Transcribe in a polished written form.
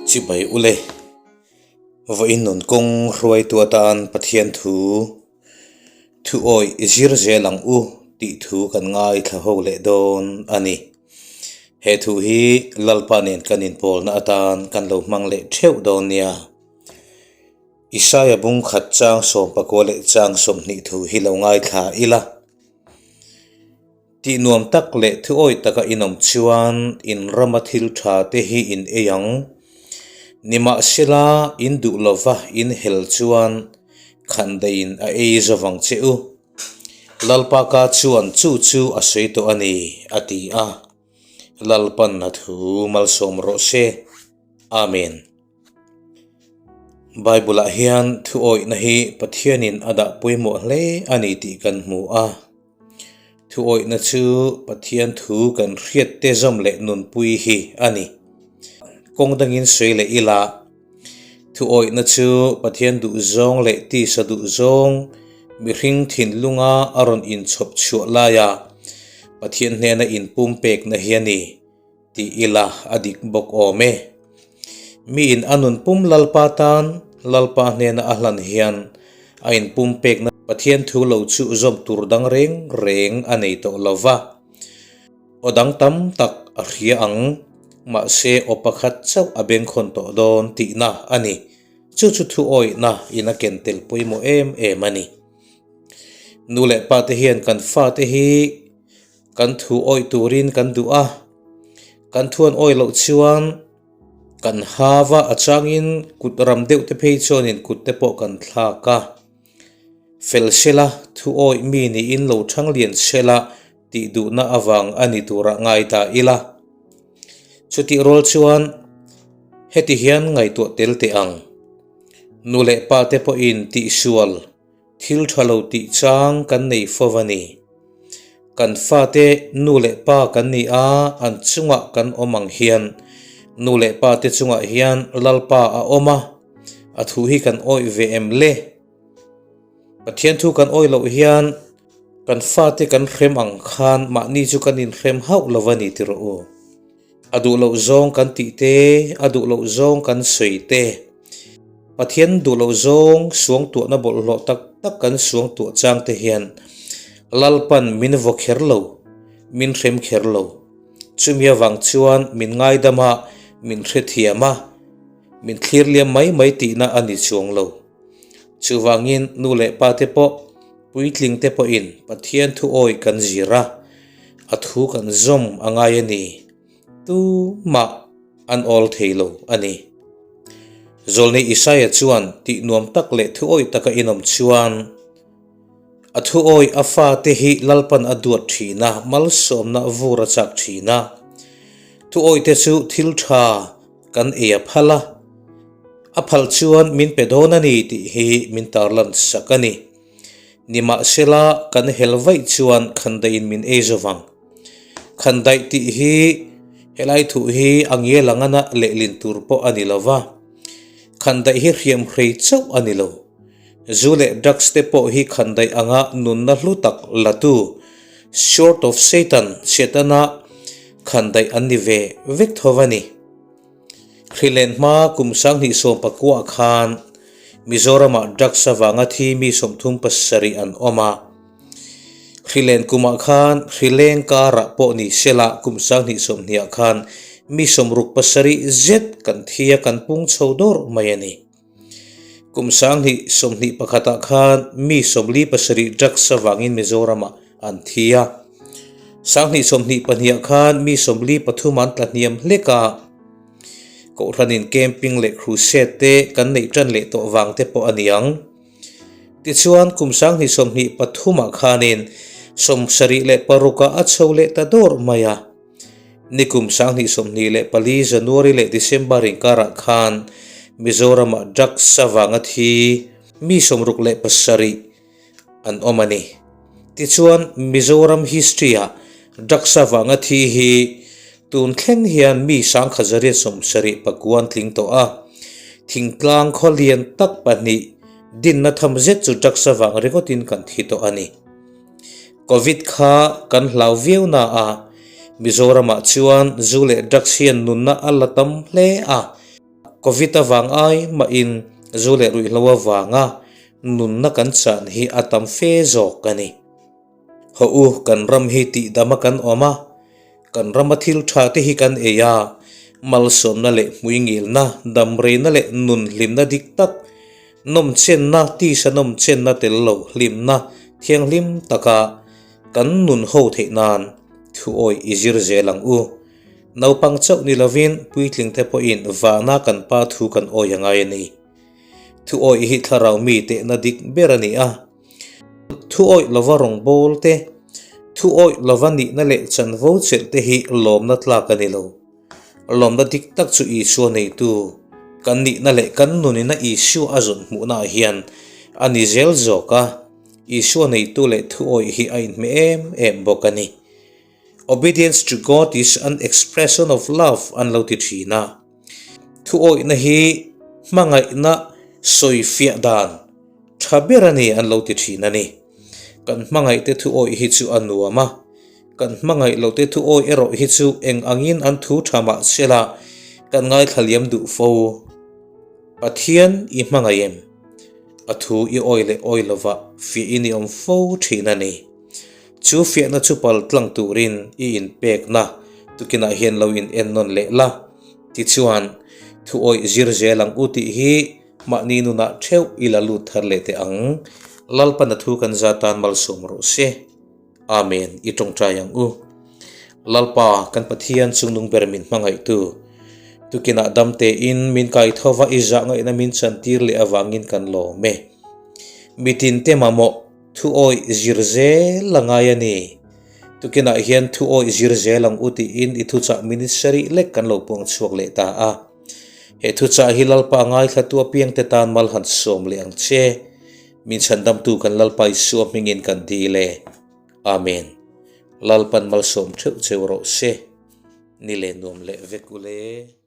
Chibai ule, vawiin nun kawng hruaitu atan Pathian thu thu awih zir zel ang u tih thu kan ngaithla ho leh dawn a ni. He thu hi Lalpa nen kan inpawlna atan kan lo hmang leh theuh dawn nia. Isaia bung khat chang sawmpakua leh chang 20 thu hi lo ngaithla ila. Tih nuam tak leh thuawi taka in awm chuan in rama thil tha te hi in ei ang. Nimahsela in duh lova in hel chuan khandaiin a ei zawng che u. Lalpa ka chuan chu chu a sawi tawh a ni, a ti a. Lalpan a thu malsawm rawh se. Amen. Bible-ah hian thuawihna hi Pathianin a dah pawimawh hle a ni tih kan hmu a. Thuawihna chu Pathian thu kan hriat te zawm leh nunpui hi a ni. Kawng dangin sawi leh ila, thuawihna chu Pathian duhzawng leh tisa duhzawng mihring thinlunga a rawn inchhawp chhuah laia Pathian hnena inpumpekna hi a ni. Tih ila a dik bawk awm e. Miin a nun pum Lalpa tan Lalpa hnena a hlan hian a inpumpekna Pathian thu lo chu zawm tur dang reng reng a nei tawh lo va. Aw dang tam tak a hria ang, mahse aw pakhat chauh a bengkhawn tawh dawn tihna a ni. Chu chu thu awihna in a ken tel pawimawh em em a ni. Nu leh pa te hian kan fate hi Kan thu awih turin kan duh a, kan thuan awih loh chuan kan hau a, a changin kut ram deuh te phei chuanin kut te pawh kan thlak a. Fel sela thu awih mi niin lo thang lian sela tih duhna avang a ni turah ngai ta ila. Chutih rual chuan heti hian ngaihtuah tel teh ang. Nu leh pa te pawhin tihsual Thil tha lo tih chang kan nei fo a ni. Kan fate nu leh pa kan ni a, an chungah kan awm ang hian nu leh pa te chungah hian Lalpa a awm a, a thu hi kan awih ve em le? Pathian thu kan awih loh hian kan fate kan hrem ang khan mahni chu kan inhrem hauh lo a ni ti rawh u. A duh loh zawng kan tih te, a duh loh zawng kan sawi te, Pathian duh loh zawng suangtuahna bawlhhlawh tak tak kan suangtuah chang te hian Lalpan min vaw kher lo, min hrem kher lo. Chumi avang chuan min ngaidam a, min hrethiam a, min thlir liam mai mai tihna a ni chuang lo. Chuvangin nu leh pa te pawh, puitling te pawhin Pathian thu awi kan zir a, a thu kan zawm a ngai a ni. Tumah an awl thei lo a ni. Zawlnei Isaia chuan tih nuam tak leh thu awih taka inawm chuan a thu awih a fate hi Lalpan a duat thin a, malsawmna vur a chak thin a. Thu awihte chu thil tha kan ei a phal a, a phal chuan min pe dawn a ni tih hi min tarlan sak a ni. Nimahsela kan hel vaih chuan khandaihin min ei zo vang. Khandaih tih hi helai thuh hi a ngial ang ana lehlin tur pawh a ni lo va, khandaih hi hriam hrei chauh a ni lo. Zu leh drugs te pawh hi khandaih anga nunna hlu tak latu, sword of Satan, Setana khandaih an ni ve vek tho a ni. Hrilen hma kum 2019 khan Mizoramah drugs avanga thi mi 37 an awm a. Hrilen kumah khan hrileng karah pawh ni sela kum 2020 khan mi 67 zet kan thi a kan pung chho dawr mai a ni. Kum 2021 khan mi 47 drugs avangin Mizoramah an thi a. 2022 khan mi 43 an tla hniam hlek a. Kohhranin camping leh crusade te kan neih tan leh tawh vang te pawh a ni ang. Tichuan kum 2023 khanin 76 ah a chho leh ta dawr mai a. Nikum 2024 January leh December inkarah khan Mizoramah drugs avanga thi mi 67 an awm a ni. Tichuan Mizoram history-ah drugs avanga thi hi tun thleng hian mi sangkha zariat 79 an tling tawh a. Thingtlang khaw lian tak pahnih dinna tham zet chu drugs avang ringawtin kan thi tawh a ni. Covid kha kan hlau viau na a, Mizoramah chuan zu leh drugs hian nunna a la tam hle a. Covid avang ai mahin zu leh ruihhlo avanga nunna kan chan hi a tam fe zawk a ni. Haw u, kan ram hi tihdama kan awm a, kan rama thil tha te hi kan ei a, malsawmna leh hmuingilna, damreina leh nun hlimna dik tak, nawmchenna, tisa nawmchenna tel lo hlimna thianghlim taka kan nun ho theih nan thuawi i zir zel ang u. Naupang chauh ni lovin puitling te pawhin vana kan pa thu kan awi a ngai a ni. Thuawi hi thlarau mi tehna dik ber a ni a. Thuawih lova rawngbâwl te, thuawih lova nihna leh chanvo chelh te hi lawmna tlâk a ni lo. Lawmna dik tak chu Isua neitu kan nihna leh kan nunina Isua a zawn hmuhnaah hian a ni zel zawk a, Isua neitu leh thuawih hi a inhmeh em em bawk a ni. Obedience to God is an expression of love an lo ti thin a. Thuawihna hi hmangaihna sawifiah dan tha ber a ni an lo ti thin a ni. Kan hmangaihte thuawih hi chu a nuam a, kan hmangaih lohte thuawih erawh hi chu eng angin an thu tha mah sela kan ngaithla liam duh fo. Pathian i hmangaih em? A thu i awi leh awi lovah fiahin i awm fo thin a ni. Chu fiahna chu pal tlang turin i inpekna tukinah hian lo in ennawn leh la. Tichuan, thu awih zir zel ang u tih hi mahni nunah theuh i la lut thar leh teh ang. Lalpana thu kan za tan malsawm rawh se. Amen i tawngtai ang u. Lalpa, kan Pathian chungnung ber min hmangaihtu, tukinah dam tein min kaithova i zah ngaihna min chantir leh avangin kan lawm e. Mitinte mamawh Thu awih zir zel a ngai a ni. Tukinah hian thu awih zir zel ang u tiin i thuchah minute sarih lek kan lo puang chhuak leh ta a. He thuchah hi Lalpa ngaithlatu apiangte tan mal han sawm leh ang che. Min chhandamtu kan Lalpa Isua hmingin kan dil e. Amen. Lalpan malsawm theuh cheu rawh se. Ni leh nuam leh vek u le.